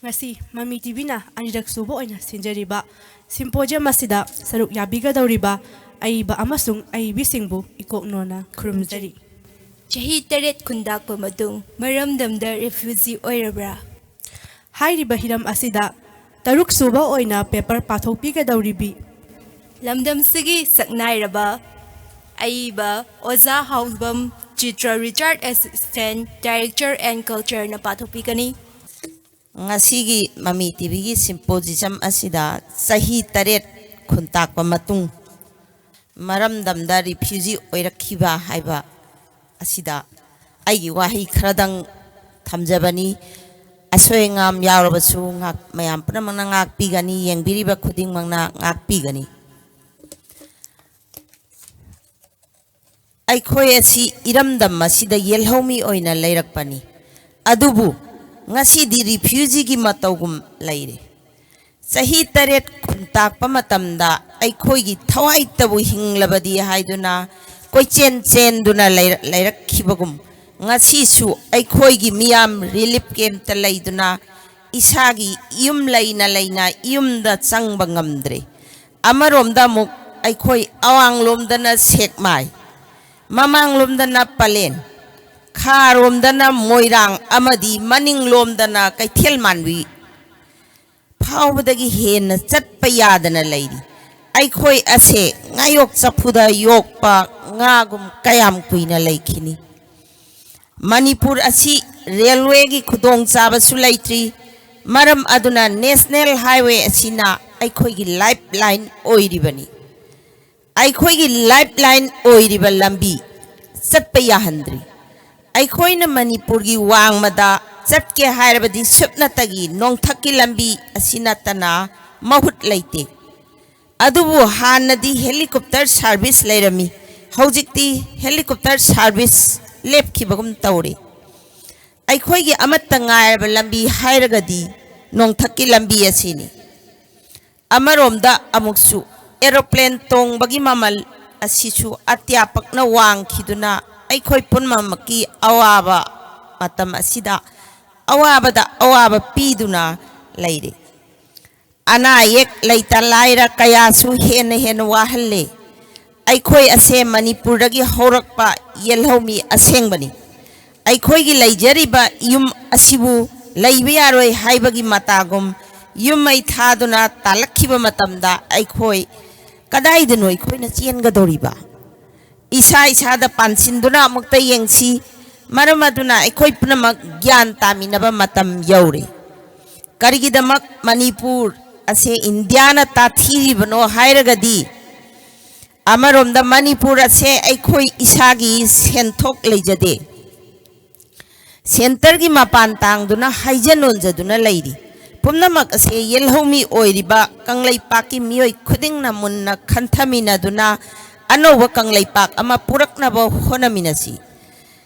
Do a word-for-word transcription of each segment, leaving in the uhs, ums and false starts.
ꯉꯁꯤ ꯃꯃꯤ ꯇꯤꯚꯤꯅ ꯑꯅꯤꯔꯛ ꯁꯨꯕ ꯑꯣꯏꯅ ꯁꯤꯟꯖꯔꯤꯕ ꯁꯤꯝꯄꯣꯖꯤꯌꯝ ꯑꯁꯤꯗ ꯁꯔꯨꯛ ꯌꯥꯕꯤꯒꯗꯧꯔꯤꯕ ꯑꯏꯕ ꯑꯃꯁꯨꯡ ꯑꯏꯕꯤꯁꯤꯡꯕꯨ ꯏꯀꯣꯛꯅꯣꯅ ꯈꯨꯔꯨꯝꯖꯔꯤ꯫ ꯆꯍꯤ ꯇꯔꯦꯠ ꯈꯨꯟꯇꯥꯛꯄ ꯃꯇꯨꯡ ꯃꯔꯝꯗꯝꯗ ꯔꯤꯐ꯭ꯌꯨꯖꯤ ꯑꯣꯏꯔꯕ꯭ꯔꯥ? ꯍꯥꯏꯔꯤꯕ ꯍꯤꯔꯝ ꯑꯁꯤꯗ ꯇꯔꯨꯛ ꯁꯨꯕ ꯑꯣꯏꯅ ꯄꯦꯄꯔ ꯄꯥꯊꯣꯛꯄꯤꯒꯗꯧꯔꯤꯕꯤ ꯂꯝꯗꯝꯁꯤꯒꯤ ꯁꯛꯅꯥꯏꯔꯕ ꯑꯏꯕ ꯑꯣꯖꯥ ꯍꯥꯎꯕꯝ ꯆꯤꯇ꯭ꯔ, ꯔꯤꯇꯥꯌꯔꯗ ꯑꯦꯁꯤꯁꯇꯦꯟ ꯗꯥꯏꯔꯦꯛꯇꯔ ꯑꯦꯟ ꯀꯜꯆꯔꯅ ꯄꯥꯊꯣꯛꯄꯤꯒꯅꯤ꯫ ꯉꯁꯤꯒꯤ ꯃꯃꯤ ꯇꯤꯚꯤꯒꯤ ꯁꯤꯝꯄꯣꯖꯤꯖꯝ ꯑꯁꯤꯗ ꯆꯍꯤ ꯇꯔꯦꯠ ꯈꯨꯟꯇꯥꯛꯄ ꯃꯇꯨꯡ ꯃꯔꯝꯗꯝꯗ ꯔꯤꯐ꯭ꯌꯨꯖꯤ ꯑꯣꯏꯔꯛꯈꯤꯕ ꯍꯥꯏꯕ ꯑꯁꯤꯗ ꯑꯩꯒꯤ ꯋꯥꯍꯩ ꯈꯔꯗꯪ ꯊꯝꯖꯕꯅꯤ꯫ ꯑꯁꯣꯏ ꯑꯉꯥꯝ ꯌꯥꯎꯔꯕꯁꯨ ꯉꯥꯛ-, ꯃꯌꯥꯝ ꯄꯨꯝꯅꯃꯛꯅ ꯉꯥꯛꯄꯤꯒꯅꯤ, ꯌꯦꯡꯕꯤꯔꯤꯕ ꯈꯨꯗꯤꯡꯃꯛꯅ ꯉꯥꯛꯄꯤꯒꯅꯤ꯫ ꯑꯩꯈꯣꯏ ꯑꯁꯤ ꯏꯔꯝꯗꯝ ꯑꯁꯤꯗ ꯌꯦꯜꯍꯧꯃꯤ ꯑꯣꯏꯅ ꯂꯩꯔꯛꯄꯅꯤ, ꯑꯗꯨꯕꯨ ꯉꯁꯤꯗꯤ ꯔꯤꯐ꯭ꯌꯨꯖꯤꯒꯤ ꯃꯇꯧꯒꯨꯝ ꯂꯩꯔꯦ꯫ ꯆꯍꯤ ꯇꯔꯦꯠ ꯈꯨꯟꯇꯥꯛꯄ ꯃꯇꯝꯗ ꯑꯩꯈꯣꯏꯒꯤ ꯊꯋꯥꯏꯇꯕꯨ ꯍꯤꯡꯂꯕꯗꯤ ꯍꯥꯏꯗꯨꯅ ꯀꯣꯏꯆꯦꯟ ꯆꯦꯟꯗꯨꯅ ꯂꯩꯔ-, ꯂꯩꯔꯛꯈꯤꯕꯒꯨꯝ, ꯉꯁꯤꯁꯨ ꯑꯩꯈꯣꯏꯒꯤ ꯃꯤꯌꯥꯝ ꯔꯤꯂꯤꯐ ꯀꯦꯝꯞꯇ ꯂꯩꯗꯨꯅ ꯏꯁꯥꯒꯤ ꯌꯨꯝ ꯂꯩꯅ ꯂꯩꯅ ꯌꯨꯝꯗ ꯆꯪꯕ ꯉꯝꯗ꯭ꯔꯦ꯫ ꯑꯃꯔꯣꯝꯗ ꯑꯃꯨꯛ ꯑꯩꯈꯣꯏ ꯑꯋꯥꯡꯂꯣꯝꯗꯅ ꯁꯦꯛꯃꯥꯏ, ꯃꯃꯥꯡꯂꯣꯝꯗꯅ ꯄꯂꯦꯟ, ꯈꯥꯔꯣꯝꯗꯅ ꯃꯣꯏꯔꯥꯡ ꯑꯃꯗꯤ ꯃꯅꯤꯡꯂꯣꯝꯗꯅ ꯀꯩꯊꯦꯜ ꯃꯥꯟꯕꯤ ꯐꯥꯎꯕꯗꯒꯤ ꯍꯦꯟꯅ ꯆꯠꯄ ꯌꯥꯗꯅ ꯂꯩꯔꯤ꯫ ꯑꯩꯈꯣꯏ ꯑꯁꯦ ꯉꯥꯌꯣꯛ ꯆꯐꯨꯗ ꯌꯣꯛꯄ ꯉꯥꯒꯨꯝ ꯀꯌꯥꯝ ꯀꯨꯏꯅ ꯂꯩꯈꯤꯅꯤ? ꯃꯅꯤꯄꯨꯔ ꯑꯁꯤ ꯔꯦꯜꯋꯦꯒꯤ ꯈꯨꯗꯣꯡꯆꯥꯕꯁꯨ ꯂꯩꯇ꯭ꯔꯤ꯫ ꯃꯔꯝ ꯑꯗꯨꯅ ꯅꯦꯁꯅꯦꯜ ꯍꯥꯏꯋꯦ ꯑꯁꯤꯅ ꯑꯩꯈꯣꯏꯒꯤ ꯂꯥꯏꯐ ꯂꯥꯏꯟ ꯑꯣꯏꯔꯤꯕꯅꯤ꯫ ꯑꯩꯈꯣꯏꯒꯤ ꯂꯥꯏꯐ ꯂꯥꯏꯟ ꯑꯣꯏꯔꯤꯕ ꯂꯝꯕꯤ ꯆꯠꯄ ꯌꯥꯍꯟꯗ꯭ꯔꯤ꯫ ꯑꯩꯈꯣꯏꯅ ꯃꯅꯤꯄꯨꯔꯒꯤ ꯋꯥꯡꯃꯗ ꯆꯠꯀꯦ ꯍꯥꯏꯔꯕꯗꯤ ꯁꯨꯞꯅꯇꯒꯤ ꯅꯣꯡꯊꯛꯀꯤ ꯂꯝꯕꯤ ꯑꯁꯤ ꯅꯠꯇꯅ ꯃꯍꯨꯠ ꯂꯩꯇꯦ꯫ ꯑꯗꯨꯕꯨ ꯍꯥꯟꯅꯗꯤ ꯍꯦꯂꯤꯀꯣꯞꯇꯔ ꯁꯥꯔꯚꯤꯁ ꯂꯩꯔꯝꯃꯤ, ꯍꯧꯖꯤꯛꯇꯤ ꯍꯦꯂꯤꯀꯣꯞꯇꯔ ꯁꯥꯔꯚꯤꯁ ꯂꯦꯞꯈꯤꯕꯒꯨꯝ ꯇꯧꯔꯦ꯫ ꯑꯩꯈꯣꯏꯒꯤ ꯑꯃꯠꯇ ꯉꯥꯏꯔꯕ ꯂꯝꯕꯤ ꯍꯥꯏꯔꯒꯗꯤ ꯅꯣꯡꯊꯛꯀꯤ ꯂꯝꯕꯤ ꯑꯁꯤꯅꯤ꯫ ꯑꯃꯔꯣꯝꯗ ꯑꯃꯨꯛꯁꯨ ꯑꯦꯔꯣꯄ꯭ꯂꯦꯟ ꯇꯣꯡꯕꯒꯤ ꯃꯃꯜ ꯑꯁꯤꯁꯨ ꯑꯇꯤꯌꯥ ꯄꯛꯅ ꯋꯥꯡꯈꯤꯗꯨꯅ ꯑꯩꯈꯣꯏ ꯄꯨꯝꯅꯃꯛꯀꯤ ꯑꯋꯥꯕ ꯃꯇꯝ ꯑꯁꯤꯗ ꯑꯋꯥꯕꯗ ꯑꯋꯥꯕ ꯄꯤꯗꯨꯅ ꯂꯩꯔꯤ꯫ ꯑꯅꯥ ꯑꯌꯦꯛ ꯂꯩꯇ ꯂꯥꯏꯔ ꯀꯌꯥꯁꯨ ꯍꯦꯟꯅ ꯍꯦꯟꯅ ꯋꯥꯍꯜꯂꯦ꯫ ꯑꯩꯈꯣꯏ ꯑꯁꯦ ꯃꯅꯤꯄꯨꯔꯗꯒꯤ ꯍꯧꯔꯛꯄ ꯌꯦꯜꯍꯧꯃꯤ ꯑꯁꯦꯡꯕꯅꯤ꯫ ꯑꯩꯈꯣꯏꯒꯤ ꯂꯩꯖꯔꯤꯕ ꯌꯨꯝ ꯑꯁꯤꯕꯨ ꯂꯩꯕ ꯌꯥꯔꯣꯏ ꯍꯥꯏꯕꯒꯤ ꯃꯇꯥꯒꯨꯝ ꯌꯨꯝ ꯃꯩ ꯊꯥꯗꯨꯅ ꯇꯥꯜꯂꯛꯈꯤꯕ ꯃꯇꯝꯗ ꯑꯩꯈꯣꯏ ꯀꯗꯥꯏꯗꯅꯣ ꯑꯩꯈꯣꯏꯅ ꯆꯦꯟꯒꯗꯧꯔꯤꯕ? ꯏꯁꯥ ꯏꯁꯥꯗ ꯄꯥꯟꯁꯤꯟꯗꯨꯅ ꯑꯃꯨꯛꯇ ꯌꯦꯡꯁꯤ꯫ ꯃꯔꯝ ꯑꯗꯨꯅ ꯑꯩꯈꯣꯏ ꯄꯨꯝꯅꯃꯛ ꯒ꯭ꯌꯥꯟ ꯇꯥꯃꯤꯟꯅꯕ ꯃꯇꯝ ꯌꯧꯔꯦ꯫ ꯀꯔꯤꯒꯤꯗꯃꯛ ꯃꯅꯤꯄꯨꯔ ꯑꯁꯦ ꯏꯟꯗꯤꯌꯥꯅ ꯇꯥꯊꯤꯔꯤꯕꯅꯣ ꯍꯥꯏꯔꯒꯗꯤ, ꯑꯃꯔꯣꯝꯗ ꯃꯅꯤꯄꯨꯔ ꯑꯁꯦ ꯑꯩꯈꯣꯏ ꯏꯁꯥꯒꯤ ꯁꯦꯟꯊꯣꯛ ꯂꯩꯖꯗꯦ꯫ ꯁꯦꯟꯇꯔꯒꯤ ꯃꯄꯥꯟ ꯇꯥꯡꯗꯨꯅ ꯍꯥꯏꯖ ꯅꯣꯟꯖꯗꯨꯅ ꯂꯩꯔꯤ꯫ ꯄꯨꯝꯅꯃꯛ ꯑꯁꯦ ꯌꯦꯜꯍꯧꯃꯤ ꯑꯣꯏꯔꯤꯕ ꯀꯪꯂꯩꯄꯥꯛꯀꯤ ꯃꯤꯑꯣꯏ ꯈꯨꯗꯤꯡꯅ ꯃꯨꯟꯅ ꯈꯟꯊꯃꯤꯟꯅꯗꯨꯅ ꯑꯅꯧꯕ ꯀꯪꯂꯩꯄꯥꯛ ꯑꯃ ꯄꯨꯔꯛꯅꯕ ꯍꯣꯠꯅꯃꯤꯟꯅꯁꯤ꯫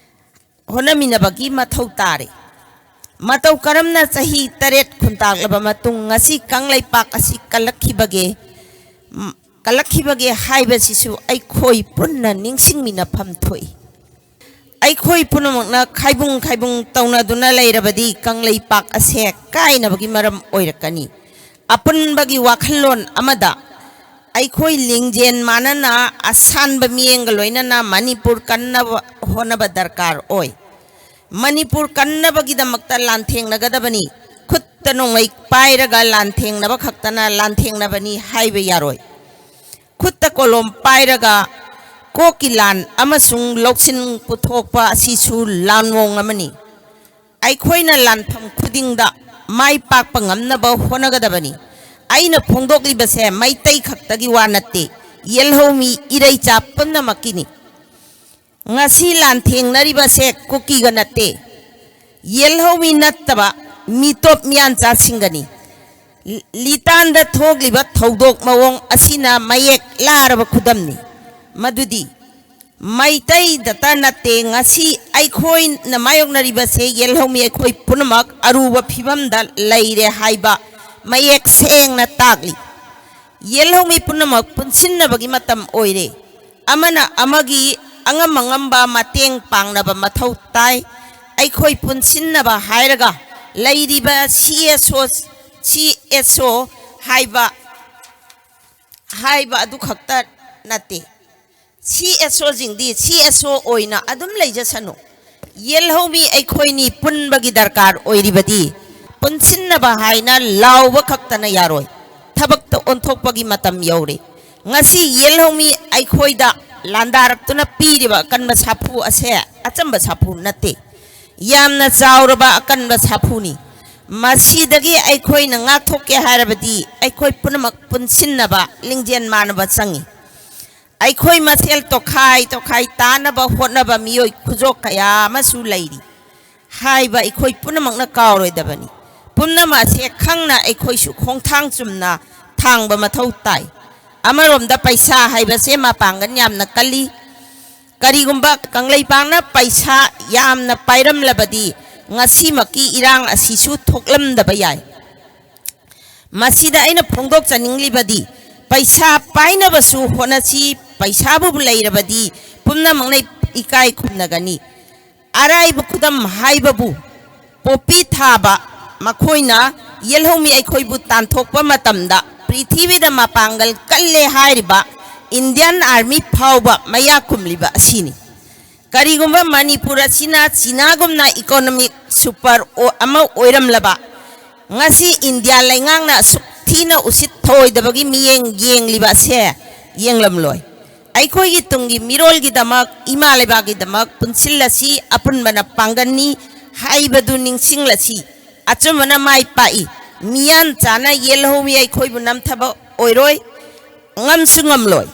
ꯍꯣꯠꯅꯃꯤꯟꯅꯕꯒꯤ ꯃꯊꯧ ꯇꯥꯔꯦ꯫ ꯃꯇꯧ ꯀꯔꯝꯅ ꯆꯍꯤ ꯇꯔꯦꯠ ꯈꯨꯟꯇꯥꯛꯂꯕ ꯃꯇꯨꯡ ꯉꯁꯤ ꯀꯪꯂꯩꯄꯥꯛ ꯑꯁꯤ ꯀꯜꯂꯛꯈꯤꯕꯒꯦ, ꯎꯝ, ꯀꯜꯂꯛꯈꯤꯕꯒꯦ ꯍꯥꯏꯕꯁꯤꯁꯨ ꯑꯩꯈꯣꯏ ꯄꯨꯟꯅ ꯅꯤꯡꯁꯤꯡꯃꯤꯟꯅꯐꯝ ꯊꯣꯛꯏ꯫ ꯑꯩꯈꯣꯏ ꯄꯨꯝꯅꯃꯛꯅ ꯈꯥꯏꯕꯨꯡ ꯈꯥꯏꯕꯨꯡ ꯇꯧꯅꯗꯨꯅ ꯂꯩꯔꯕꯗꯤ ꯀꯪꯂꯩꯄꯥꯛ ꯑꯁꯦ ꯀꯥꯏꯅꯕꯒꯤ ꯃꯔꯝ ꯑꯣꯏꯔꯛꯀꯅꯤ꯫ ꯑꯄꯨꯟꯕꯒꯤ ꯋꯥꯈꯜꯂꯣꯟ ꯑꯃꯗ ꯑꯩꯈꯣꯏ ꯂꯤꯡꯖꯦꯜ ꯃꯥꯟꯅꯅ ꯑꯁꯥꯟꯕ ꯃꯤꯠꯌꯦꯡꯒ ꯂꯣꯏꯅꯅ ꯃꯅꯤꯄꯨꯔ ꯀꯟꯅꯕ ꯍꯣꯠꯅꯕ ꯗꯔꯀꯥꯔ ꯑꯣꯏ꯫ ꯃꯅꯤꯄꯨꯔ ꯀꯟꯅꯕꯒꯤꯗꯃꯛꯇ ꯂꯥꯟꯊꯦꯡꯅꯒꯗꯕꯅꯤ꯫ ꯈꯨꯠꯇ ꯅꯣꯡꯃꯩ ꯄꯥꯏꯔꯒ ꯂꯥꯟꯊꯦꯡꯅꯕ ꯈꯛꯇꯅ ꯂꯥꯟꯊꯦꯡꯅꯕꯅꯤ ꯍꯥꯏꯕ ꯌꯥꯔꯣꯏ꯫ ꯈꯨꯠꯇ ꯀꯣꯂꯣꯝ ꯄꯥꯏꯔꯒ ꯀꯣꯛꯀꯤ ꯂꯥꯟ ꯑꯃꯁꯨꯡ ꯂꯧꯁꯤꯟ ꯄꯨꯊꯣꯛꯄ ꯑꯁꯤꯁꯨ ꯂꯥꯟꯃꯣꯡ ꯑꯃꯅꯤ꯫ ꯑꯩꯈꯣꯏꯅ ꯂꯥꯟꯐꯝ ꯈꯨꯗꯤꯡꯗ ꯃꯥꯏ ꯄꯥꯛꯄ ꯉꯝꯅꯕ ꯍꯣꯠꯅꯒꯗꯕꯅꯤ꯫ ꯑꯩꯅ ꯐꯣꯡꯗꯣꯛꯂꯤꯕꯁꯦ ꯃꯩꯇꯩ ꯈꯛꯇꯒꯤ ꯋꯥ ꯅꯠꯇꯦ, ꯌꯦꯜꯍꯧꯃꯤ ꯏꯔꯩꯆꯥ ꯄꯨꯝꯅꯃꯛꯀꯤꯅꯤ꯫ ꯉꯁꯤ ꯂꯥꯟꯊꯦꯡꯅꯔꯤꯕꯁꯦ ꯀꯨꯀꯤꯒ ꯅꯠꯇꯦ, ꯌꯦꯜꯍꯧꯃꯤ ꯅꯠꯇꯕ ꯃꯤꯇꯣꯞ ꯃꯤꯌꯥꯟꯆꯥꯁꯤꯡꯒꯅꯤ꯫ ꯂꯤꯇꯥꯟꯗ ꯊꯣꯛꯂꯤꯕ ꯊꯧꯗꯣꯛ ꯃꯑꯣꯡ ꯑꯁꯤꯅ ꯃꯌꯦꯛ ꯂꯥꯔꯕ ꯈꯨꯗꯝꯅꯤ꯫ ꯃꯗꯨꯗꯤ ꯃꯩꯇꯩꯗꯇ ꯅꯠꯇꯦ, ꯉꯁꯤ ꯑꯩꯈꯣꯏꯅ ꯃꯥꯌꯣꯛꯅꯔꯤꯕꯁꯦ ꯌꯦꯜꯍꯧꯃꯤ ꯑꯩꯈꯣꯏ ꯄꯨꯝꯅꯃꯛ ꯑꯔꯨꯕ ꯐꯤꯕꯝꯗ ꯂꯩꯔꯦ ꯍꯥꯏꯕ ꯃꯌꯦꯛ ꯁꯦꯡꯅ ꯇꯥꯛꯂꯤ꯫ ꯌꯦꯜꯍꯧꯃꯤ ꯄꯨꯝꯅꯃꯛ ꯄꯨꯟꯁꯤꯟꯅꯕꯒꯤ ꯃꯇꯝ ꯑꯣꯏꯔꯦ꯫ ꯑꯃꯅ ꯑꯃꯒꯤ ꯑꯉꯝ ꯑꯉꯝꯕ ꯃꯇꯦꯡ ꯄꯥꯡꯅꯕ ꯃꯊꯧ ꯇꯥꯏ꯫ ꯑꯩꯈꯣꯏ ꯄꯨꯟꯁꯤꯟꯅꯕ ꯍꯥꯏꯔꯒ ꯂꯩꯔꯤꯕ ꯁꯤ ꯑꯦꯁ ꯑꯣ, ꯁꯤ ꯑꯦꯁ ꯑꯣ ꯍꯥꯏꯕ, ꯍꯥꯏꯕ ꯑꯗꯨ ꯈꯛꯇ ꯅꯠꯇꯦ꯫ ꯁꯤ ꯑꯦꯁ ꯑꯣꯁꯤꯡꯗꯤ ꯁꯤ ꯑꯦꯁ ꯑꯣ ꯑꯣꯏꯅ ꯑꯗꯨꯝ ꯂꯩꯖꯁꯅꯨ꯫ ꯌꯦꯜꯍꯧꯃꯤ ꯑꯩꯈꯣꯏꯅꯤ ꯄꯨꯟꯕꯒꯤ ꯗꯔꯀꯥꯔ ꯑꯣꯏꯔꯤꯕꯗꯤ ꯄꯨꯟꯁꯤꯟꯅꯕ ꯍꯥꯏꯅ ꯂꯥꯎꯕ ꯈꯛꯇꯅ ꯌꯥꯔꯣꯏ꯫ ꯊꯕꯛꯇ ꯑꯣꯟꯊꯣꯛꯄꯒꯤ ꯃꯇꯝ ꯌꯧꯔꯦ꯫ ꯉꯁꯤ ꯌꯦꯜꯍꯧꯃꯤ ꯑꯩꯈꯣꯏꯗ ꯂꯥꯟꯗꯥꯔꯛꯇꯨꯅ ꯄꯤꯔꯤꯕ ꯑꯀꯟꯕ ꯁꯥꯐꯨ ꯑꯁꯦ ꯑꯆꯝꯕ ꯁꯥꯐꯨ ꯅꯠꯇꯦ꯫ ꯌꯥꯝꯅ ꯆꯥꯎꯔꯕ ꯑꯀꯟꯕ ꯁꯥꯐꯨꯅꯤ꯫ ꯃꯁꯤꯗꯒꯤ ꯑꯩꯈꯣꯏꯅ ꯉꯥꯛꯊꯣꯛꯀꯦ ꯍꯥꯏꯔꯕꯗꯤ ꯑꯩꯈꯣꯏ ꯄꯨꯝꯅꯃꯛ ꯄꯨꯟꯁꯤꯟꯅꯕ, ꯂꯤꯡꯖꯦꯜ ꯃꯥꯟꯅꯕ ꯆꯪꯏ꯫ ꯑꯩꯈꯣꯏ ꯃꯁꯦꯜ ꯇꯣꯈꯥꯏ ꯇꯣꯈꯥꯏ ꯇꯥꯅꯕ ꯍꯣꯠꯅꯕ ꯃꯤꯑꯣꯏ ꯈꯨꯖꯣꯛ ꯀꯌꯥ ꯑꯃꯁꯨ ꯂꯩꯔꯤ ꯍꯥꯏꯕ ꯑꯩꯈꯣꯏ ꯄꯨꯝꯅꯃꯛꯅ ꯀꯥꯎꯔꯣꯏꯗꯕꯅꯤ꯫ ꯄꯨꯝꯅꯃꯛ ꯑꯁꯦ ꯈꯪꯅ ꯑꯩꯈꯣꯏꯁꯨ ꯈꯣꯡꯊꯥꯡ ꯆꯨꯝꯅ ꯊꯥꯡꯕ ꯃꯊꯧ ꯇꯥꯏ꯫ ꯑꯃꯔꯣꯝꯗ ꯄꯩꯁꯥ ꯍꯥꯏꯕꯁꯦ ꯃꯄꯥꯡꯒꯜ ꯌꯥꯝꯅ ꯀꯜꯂꯤ꯫ ꯀꯔꯤꯒꯨꯝꯕ ꯀꯪꯂꯩꯄꯥꯛꯅ ꯄꯩꯁꯥ ꯌꯥꯝꯅ ꯄꯥꯏꯔꯝꯂꯕꯗꯤ ꯉꯁꯤꯃꯛꯀꯤ ꯏꯔꯥꯡ ꯑꯁꯤꯁꯨ ꯊꯣꯛꯂꯝꯗꯕ ꯌꯥꯏ꯫ ꯃꯁꯤꯗ ꯑꯩꯅ ꯐꯣꯡꯗꯣꯛꯆꯅꯤꯡꯂꯤꯕꯗꯤ, ꯄꯩꯁꯥ ꯄꯥꯏꯅꯕꯁꯨ ꯍꯣꯠꯅꯁꯤ, ꯄꯩꯁꯥꯕꯨ ꯂꯩꯔꯕꯗꯤ ꯄꯨꯝꯅꯃꯛꯅ ꯏꯀꯥꯏ ꯈꯨꯝꯅꯒꯅꯤ꯫ ꯑꯔꯥꯏꯕ ꯈꯨꯗꯝ ꯍꯥꯏꯕꯕꯨ, ꯄꯣꯄꯤ ꯊꯥꯕ ꯃꯈꯣꯏꯅ ꯌꯦꯜꯍꯧꯃꯤ ꯑꯩꯈꯣꯏꯕꯨ ꯇꯥꯟꯊꯣꯛꯄ ꯃꯇꯝꯗ ꯄ꯭ꯔꯤꯊꯤꯕꯤꯗ ꯃꯄꯥꯡꯒꯜ ꯀꯜꯂꯦ ꯍꯥꯏꯔꯤꯕ ꯏꯟꯗꯤꯌꯥꯟ ꯑꯥꯔꯃꯤ ꯐꯥꯎꯕ ꯃꯌꯥ ꯀꯨꯝꯂꯤꯕ ꯑꯁꯤꯅꯤ꯫ ꯀꯔꯤꯒꯨꯝꯕ ꯃꯅꯤꯄꯨꯔ ꯑꯁꯤꯅ ꯆꯤꯅꯥꯒꯨꯝꯅ ꯏꯀꯣꯅꯣꯃꯤꯛ ꯁꯨꯄꯔ ꯑꯣ-, ꯑꯃ ꯑꯣꯏꯔꯝꯂꯕ, ꯉꯁꯤ ꯏꯟꯗꯤꯌꯥ ꯂꯩꯉꯥꯛꯅ ꯑꯁꯨꯛ ꯊꯤꯅ ꯎꯁꯤꯠ ꯊꯑꯣꯏꯗꯕꯒꯤ ꯃꯤꯠꯌꯦꯡ ꯌꯦꯡꯂꯤꯕ ꯑꯁꯦ ꯌꯦꯡꯂꯝꯂꯣꯏ꯫ ꯑꯩꯈꯣꯏꯒꯤ ꯇꯨꯡꯒꯤ ꯃꯤꯔꯣꯜꯒꯤꯗꯃꯛ, ꯏꯃꯥ ꯂꯩꯕꯥꯛꯀꯤꯗꯃꯛ ꯄꯨꯟꯁꯤꯜꯂꯁꯤ, ꯑꯄꯨꯟꯕꯅ ꯄꯥꯡꯒꯜꯅꯤ ꯍꯥꯏꯕꯗꯨ ꯅꯤꯡꯁꯤꯡꯂꯁꯤ꯫ ꯑꯆꯨꯝꯕꯅ ꯃꯥꯏ ꯄꯥꯛꯏ꯫ ꯃꯤꯌꯥꯟ ꯆꯥꯅ ꯌꯦꯜꯍꯧꯃꯤ ꯑꯩꯈꯣꯏꯕꯨ ꯅꯝꯊꯕ ꯑꯣꯏꯔꯣꯏ, ꯉꯝꯁꯨ ꯉꯝꯂꯣꯏ꯫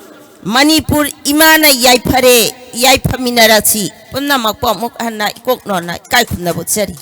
ꯃꯅꯤꯄꯨꯔ ꯏꯃꯥꯅ ꯌꯥꯏꯐꯔꯦ, ꯌꯥꯏꯐꯃꯤꯟꯅꯔꯁꯤ꯫ ꯄꯨꯝꯅꯃꯛꯄꯨ ꯑꯃꯨꯛ ꯍꯟꯅ ꯏꯀꯣꯛꯅꯣꯟꯅ ꯏꯀꯥꯏ ꯈꯨꯝꯅꯕ ꯎꯠꯆꯔꯤ꯫